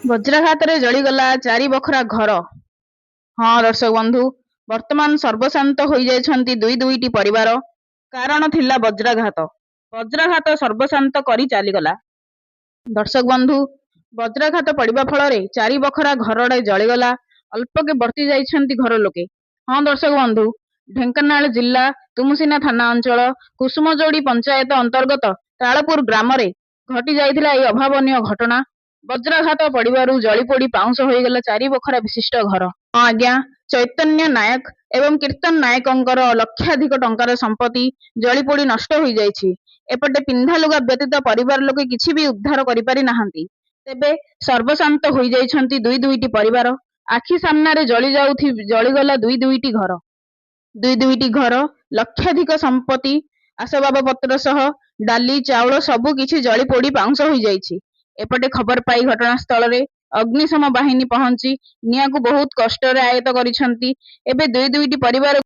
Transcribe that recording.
ବଜ୍ରାଘାତରେ ଜଳିଗଲା ଚାରି ବଖରା ଘର। ହଁ ଦର୍ଶକ ବନ୍ଧୁ, ବର୍ତ୍ତମାନ ସର୍ବଶାନ୍ତ ହୋଇଯାଇଛନ୍ତି ଦୁଇ ଦୁଇଟି ପରିବାର। କାରଣ ଥିଲା ବଜ୍ରାଘାତ। ବଜ୍ରାଘାତ ସର୍ବଶାନ୍ତ କରି ଚାଲିଗଲା। ଦର୍ଶକ ବନ୍ଧୁ, ବଜ୍ରାଘାତ ପଡ଼ିବା ଫଳରେ ଚାରି ବଖରା ଘରଟେ ଜଳିଗଲା, ଅଳ୍ପକେ ବର୍ତ୍ତି ଯାଇଛନ୍ତି ଘର ଲୋକେ। ହଁ ଦର୍ଶକ ବନ୍ଧୁ, ଢେଙ୍କାନାଳ ଜିଲ୍ଲା ତୁମୁସିନା ଥାନା ଅଞ୍ଚଳ କୁସୁମଯୋଡ଼ି ପଞ୍ଚାୟତ ଅନ୍ତର୍ଗତ ତାଳପୁର ଗ୍ରାମରେ ଘଟି ଯାଇଥିଲା ଏହି ଅଭାବନୀୟ ଘଟଣା। ବଜ୍ରାଘାତ ପଡ଼ିବାରୁ ଜଳିପୋଡ଼ି ପାଉଁଶ ହୋଇଗଲା ଚାରି ବଖରା ବିଶିଷ୍ଟ ଘର। ହଁ ଆଜ୍ଞା, ଚୈତନ୍ୟ ନାୟକ ଏବଂ କୀର୍ତ୍ତନ ନାୟକଙ୍କର ଲକ୍ଷାଧିକ ଟଙ୍କାର ସମ୍ପତ୍ତି ଜଳିପୋଡ଼ି ନଷ୍ଟ ହୋଇଯାଇଛି। ଏପଟେ ପିନ୍ଧା ଲୁଗା ବ୍ୟତୀତ ପରିବାର ଲୋକେ କିଛି ବି ଉଦ୍ଧାର କରିପାରି ନାହାନ୍ତି। ତେବେ ସର୍ବଶାନ୍ତ ହୋଇଯାଇଛନ୍ତି ଦୁଇ ଦୁଇଟି ପରିବାର। ଆଖି ସାମ୍ନାରେ ଜଳିଗଲା ଦୁଇ ଦୁଇଟି ଘର। ଦୁଇ ଦୁଇଟି ଘର, ଲକ୍ଷାଧିକ ସମ୍ପତ୍ତି, ଆସବାବପତ୍ର ସହ ଡାଲି ଚାଉଳ ସବୁ କିଛି ଜଳିପୋଡ଼ି ପାଉଁଶ ହୋଇଯାଇଛି। ଏପଟେ ଖବର ପାଇ ଘଟଣାସ୍ଥଳରେ ଅଗ୍ନିଶମ ବାହିନୀ ପହଞ୍ଚି ନିଆଁକୁ ବହୁତ କଷ୍ଟରେ ଆୟତ୍ତ କରିଛନ୍ତି। ଏବେ ଦୁଇ ଦୁଇଟି ପରିବାର